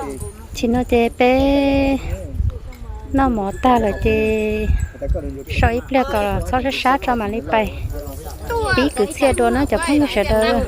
Tam sim no ces peb noj mov tag lawm ces so ib pliag kom txhob sab sab tso mam li pais pib kwv txhiaj dua na cov phooj ywg sawv daws.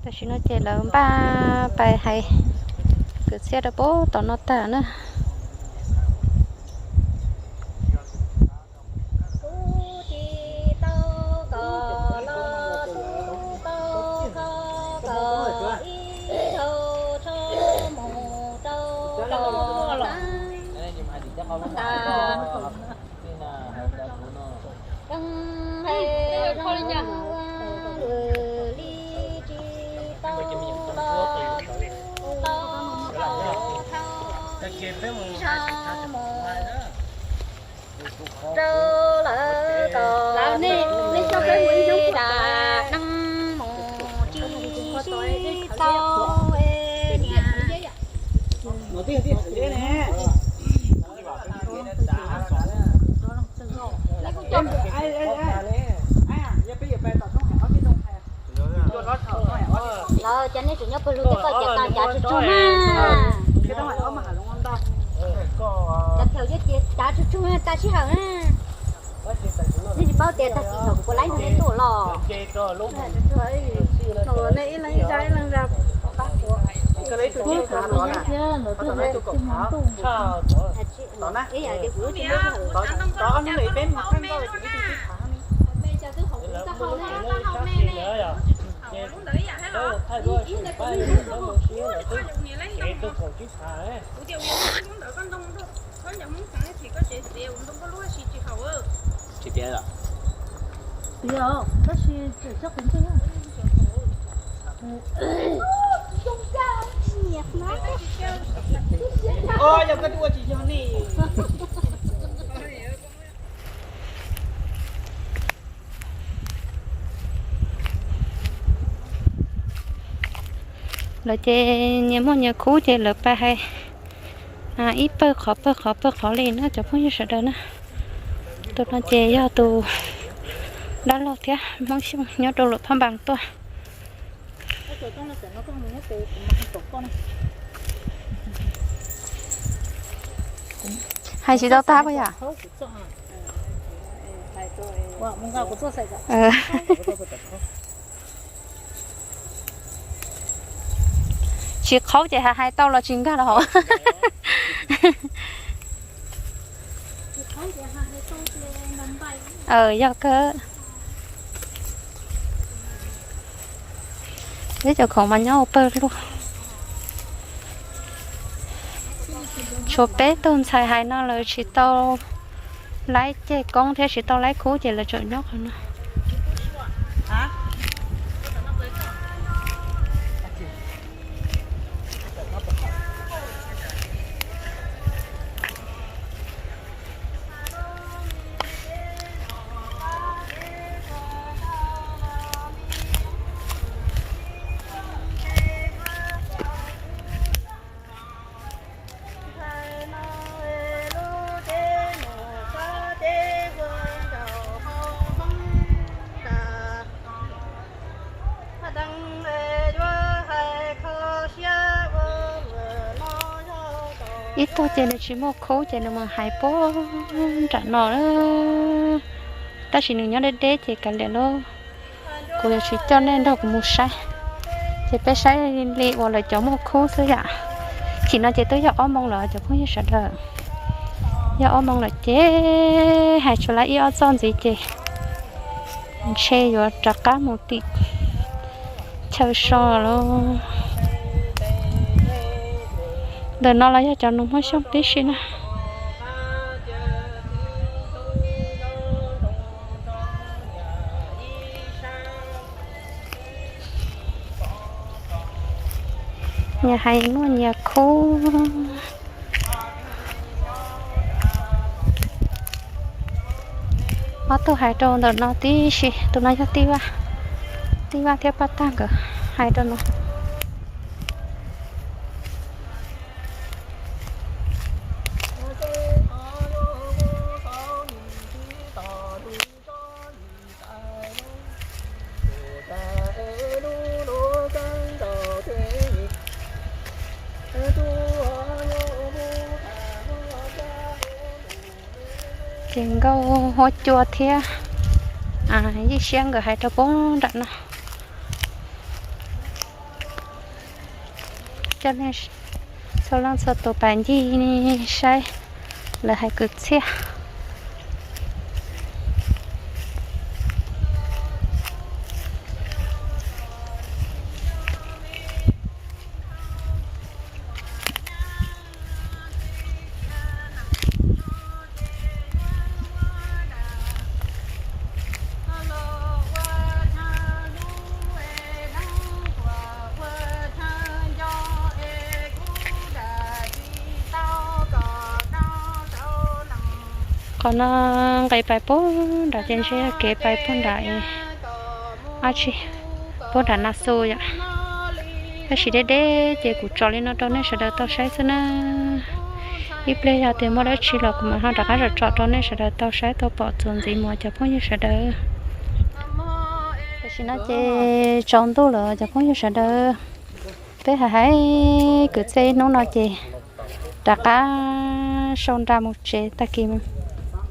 Tam sim no ces lawv npaj pais hais kwv txhiaj rau pem tom no tag na. Rau lawv kom nej da neej mus tsis tau niam. Los cov nej tseem nyob pawg lug tej koj cav tau cav tsuj tsuag na. Cov thaum yog tias cav tsuj tsuag tag sij hawm na. Nej tsis paub tias tag kis thaum kuv puas laib nrog nej tuaj los. Tsis tias. Yog koj twb ua tsis yog ne. Lawv ces nyias muaj nyias khub ces lawv pais hais ib pawg qhov pawg qhov pawg qhov li na cov phooj ywg sawv daws na. Tus no ces yog tus dab laug thiab Hmoob Xyooj nyob rau Luam Phaj Npas tuaj. Hais tsis tau tag puas yog? Tsis qhaub ces hais tau los tsis nkag los hauv. Aw, yog kawg. Peb cov khoom mas nyob ua pawg luaj. Tshuav peb tug ntxhais hais no lawv tsis tau laib ceg koob thiab tsis tau laib khub ces lawv tseem nyob qhov no. Ib tug ces nws tsis muaj khub ces nws mus hais puag nram no. Tab sis nws nyob deb deb ces kav liam lauj, kuv yuav tsis coj nej nrog kuv mus saib. Ces peb saib li uas lawv cov muaj khub xwb yom. Chim no ces twb yog ob moos lawm cov phooj ywg sawv daws. Yog ob moos lawm ces hais tsuas lawm ib ob txoj ntxiv ces ntshe yuav rov qab mus tim chaw so lawm. Ntawm no los yog cov nus Hmoob Xyooj tib si na. Nyias hais muaj nyias khub. Ob tug hais rau ntawm no tib si, tus no yog Tij Vaj, Tij Vaj thiab Paj Tag nkawd hais rau no. Ces Nkauj Huab Cua thiab Yij Siab nkawd hais rau puag nram no. Coj nej txhua leej txhua tus pab ncig saib lawv hais kwv txhiaj. Qhov no nqes pais puag nram ces ntshe yog kev pais puag nram, ab tsi, puag nram Na Xu yom. Tab sis deb deb ces kuv tso li no rau nej sawv daws tau saib xwb na. Ib pliag yog tias muaj dab tsi los kuv mam ho rov qab tsom tsom rau nej sawv daws tau saib tau pom txuas ntxiv mus cov phooj ywg sawv daws. Tam sim no ces tsaus ntuj lawm cov phooj ywg sawv daws. Peb hais hais kwv txhiaj ib hnub no ces rov qab sau nra mus tsev, tag kis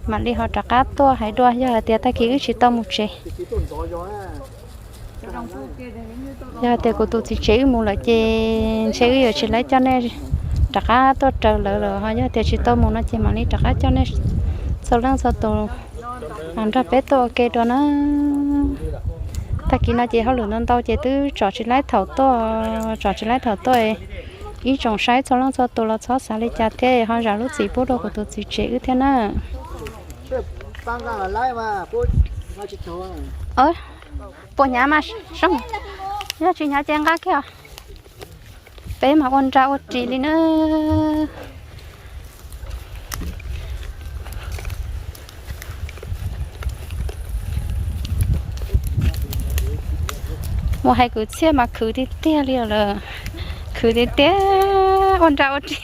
mam li ho rov qab tuaj hais dua yog hais tias tag kis wb tsis tau mus tsev. Yog hais tias kuv tus txiv tsev wb mus lawm ces ntshe wb yuav tsis laib coj nej rov qab tuaj raws lawv lawm, ho yog tias tsis tau mus no ces mam li rov qab coj nej txhua leej txhua tus nrog peb tuaj ua ke dua na. Tag kis no ces hauj lwm ntau ntau ces twb tsom tsis laib thaum tuaj, tsom tsis laib thaum tuaj. Ib tsoom saib txhua leej txhua tus los txhob xav li cas thiab ho zam lub txim pub rau kuv tus txiv tsev wb thiab na. Puas hnyav mas Soob, yog tsis hnyav ces nqa kiag os. Peb mas ua nra ua ris li na. Mus hais kwv txhiaj mas khwv tiag tiag li lawm. Khwv tiag tiag, ua nra ua ris.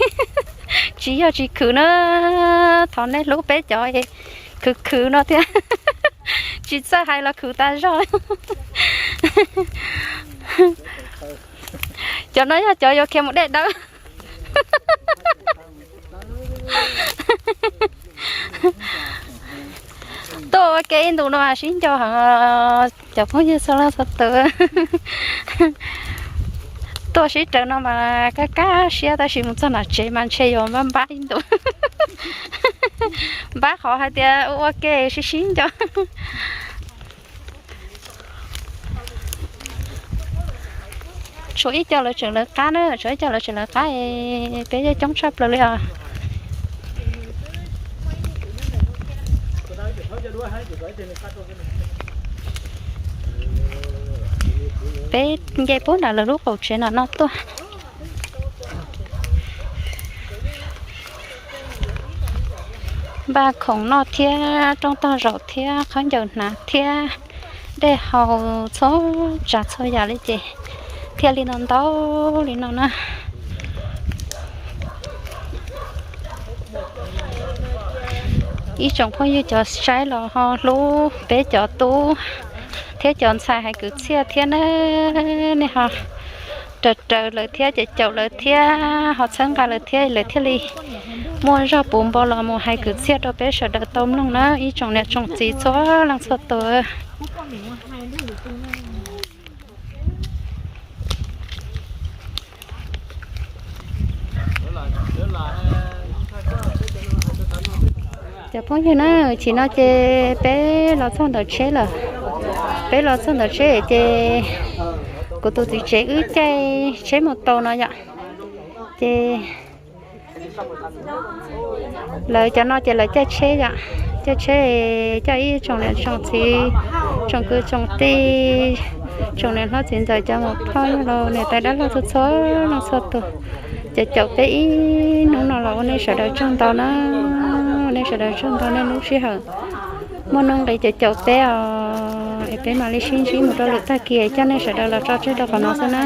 Tsis yog tsis khwv na, thov nej hlub peb cov khwv khwv no thiab. Tsis txawj hais los khwv tas zog. Cov no yog cov yuav khiav mus dej dawb. Tuaj ua ke ib ntus no sib nco heev, cov phooj ywg txhua leej txhua tus. Tuaj sib raws no mas kaj kaj siab, tab sis mus txog nram tsev mas ntshe yuav npab npab ib ntus. Npab qhov hais tias ua ua ke sib sib nco. Tshuav ib co lawv tseem lawv qab na, tshuav ib co lawv tseem lawv qab, peb yeej coob tshaj plaws li os. Peb nce puag nram lawv lub qaum tsev no no tuaj. Npaj khoom noj thiab rooj tog zaum thiab khaub ncaws hnav thiab dej haus txhua tsav txhua yam li ces thiaj li no ntau li no na. Ib tsoom phooj ywg cov saib los ho hlub peb cov tub thiab cov ntxhais hais kwv txhiaj thiab na, nej ho raws raws lawv thiab ces caum lawv thiab ho txhawb nqa lawv thiab lawv thiaj li muaj zog puv npo los mus hais kwv txhiaj rau peb sawv daws tau mloog na ib tsoom niam tsoom txiv txhua leej txhua tus. Cov phooj ywg na, chim no ces peb los txog ntawm tsheb lawm. Peb los txog ntawm tsheb ces kuv tus txiv tsev wb caij tsheb mus tau no yom. Ces lawv cov no ces lawv caij tsheb yom, caij tsheb coj ib tsoom niam tsoom txiv, tsoom kwv tsoom tij, tsoom niam hlob txiv ntxawm cov mus phauj los niam tais dab laug txhua txhua leej txhua tus. Ces caum peb ib hnub no los ua nej sawv daws tsaug ntau na, ua nej sawv daws tsaug ntau nej lub sij hawm muaj nuj nqis ces caum peb os, es peb mam li sib ntsib mus rau lwm tag kis coj nej sawv daws los tso tseg rau qhov no xwb na.